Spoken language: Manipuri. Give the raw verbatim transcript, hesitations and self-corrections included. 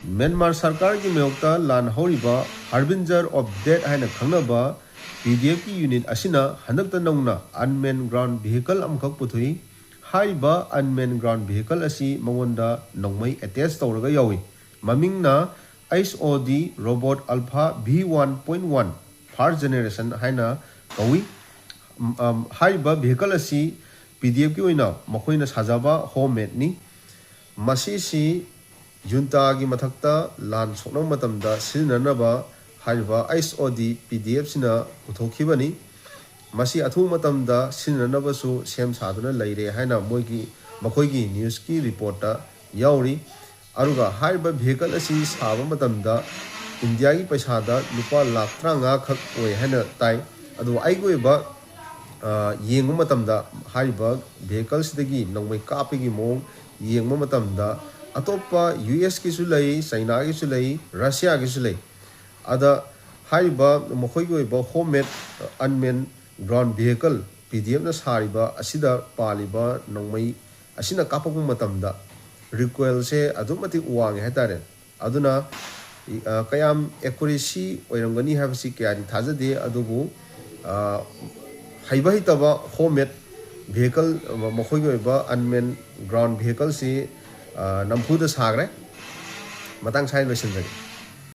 ꯃ꯭ꯌꯥꯟꯃꯥꯔ ꯁꯔꯀꯥꯔꯒꯤ ꯃꯥꯌꯣꯛꯇ ꯂꯥꯟ ꯍꯧꯔꯤꯕ Harbinger of Death ꯍꯥꯏꯅ ꯈꯪꯅꯕ P D F ꯀꯤ unit ꯑꯁꯤꯅ ꯍꯟꯗꯛꯇ ꯅꯧꯅ unmanned ground vehicle ꯑꯃꯈꯛ ꯄꯨꯊꯣꯛꯏ꯫ ꯍꯥꯏꯔꯤꯕ unmanned ground vehicle ꯑꯁꯤ ꯃꯉꯣꯟꯗ ꯅꯣꯡꯃꯩ attach ꯇꯧꯔꯒ ꯌꯥꯎꯏ꯫ ꯃꯃꯤꯡꯅ H O D Robot Alpha V one point one first generation ꯍꯥꯏꯅ ꯀꯧꯏ꯫ ꯎꯝ, ꯎꯝ, ꯍꯥꯏꯔꯤꯕ vehicle ꯑꯁꯤ P D F ꯀꯤ ꯑꯣꯏꯅ ꯃꯈꯣꯏꯅ ꯁꯥꯖꯕ homemade ꯅꯤ꯫ ꯃꯁꯤꯁꯤ ꯖꯨꯟꯇꯥꯒꯤ ꯃꯊꯛꯇ ꯂꯥꯟ ꯁꯣꯛꯅꯕ ꯃꯇꯝꯗ ꯁꯤꯖꯤꯟꯅꯅꯕ ꯍꯥꯏꯔꯤꯕ H O D P D F ꯁꯤꯅ ꯄꯨꯊꯣꯛꯈꯤꯕꯅꯤ꯫ ꯃꯁꯤ ꯑꯊꯨꯕ ꯃꯇꯝꯗ ꯁꯤꯖꯤꯟꯅꯅꯕꯁꯨ ꯁꯦꯝ ꯁꯥꯗꯨꯅ ꯂꯩꯔꯦ ꯍꯥꯏꯅ ꯃꯣꯏꯒꯤ, ꯃꯈꯣꯏꯒꯤ news ꯀꯤ report ꯇ ꯌꯥꯎꯔꯤ꯫ ꯑꯗꯨꯒ ꯍꯥꯏꯔꯤꯕ vehicle ꯑꯁꯤ ꯁꯥꯕ ꯃꯇꯝꯗ ꯏꯟꯗꯤꯌꯥꯒꯤ ꯄꯩꯁꯥꯗ ꯂꯨꯄꯥ ꯂꯥꯈ ꯇꯔꯥꯃꯉꯥ ꯈꯛ ꯑꯣꯏ ꯍꯥꯏꯅ ꯇꯥꯏ꯫ ꯑꯗꯨ ꯑꯩꯒꯤ ꯑꯣꯏꯕ, ꯑ, ꯌꯦꯡꯕ ꯃꯇꯝꯗ ꯍꯥꯏꯔꯤꯕ vehicle ꯁꯤꯗꯒꯤ ꯅꯣꯡꯃꯩ ꯀꯥꯞꯄꯒꯤ ꯃꯑꯣꯡ ꯌꯦꯡꯕ ꯃꯇꯝꯗ ꯑꯇꯣꯞꯄ U S ꯀꯤꯁꯨ ꯂꯩ, ꯆꯩꯅꯥꯒꯤꯁꯨ ꯂꯩ, ꯔꯁꯤꯌꯥꯒꯤꯁꯨ ꯂꯩ꯫ ꯑꯗ ꯍꯥꯏꯔꯤꯕ ꯃꯈꯣꯏꯒꯤ ꯑꯣꯏꯕ homemade unmanned ground vehicle P D F ꯅ ꯁꯥꯔꯤꯕ ꯑꯁꯤꯗ ꯄꯥꯜꯂꯤꯕ ꯅꯣꯡꯃꯩ ꯑꯁꯤꯅ ꯀꯥꯞꯄꯛꯄ ꯃꯇꯝꯗ recoil ꯁꯦ ꯑꯗꯨꯛ ꯃꯇꯤꯛ ꯋꯥꯡꯉꯦ ꯍꯥꯏꯇꯥꯔꯦ꯫ ꯑꯗꯨꯅ, ꯑ, ꯀꯌꯥꯝ accuracy ꯑꯣꯏꯔꯝꯒꯅꯤ ꯍꯥꯏꯕꯁꯤ ꯀꯌꯥꯗꯤ ꯊꯥꯖꯗꯦ, ꯑꯗꯨꯕꯨ, ꯑ, ꯍꯩꯕ ꯍꯩꯇꯕ homemade vehicle, ꯃꯈꯣꯏꯒꯤ ꯑꯣꯏꯕ unmanned ground vehicle ꯁꯤ, ꯑ, ꯅꯝꯐꯨꯗ ꯁꯥꯈ꯭ꯔꯦ꯫ ꯃꯇꯥꯡ ꯁ꯭ꯋꯥꯏꯗ ꯂꯣꯏꯁꯤꯟꯖꯔꯒꯦ꯫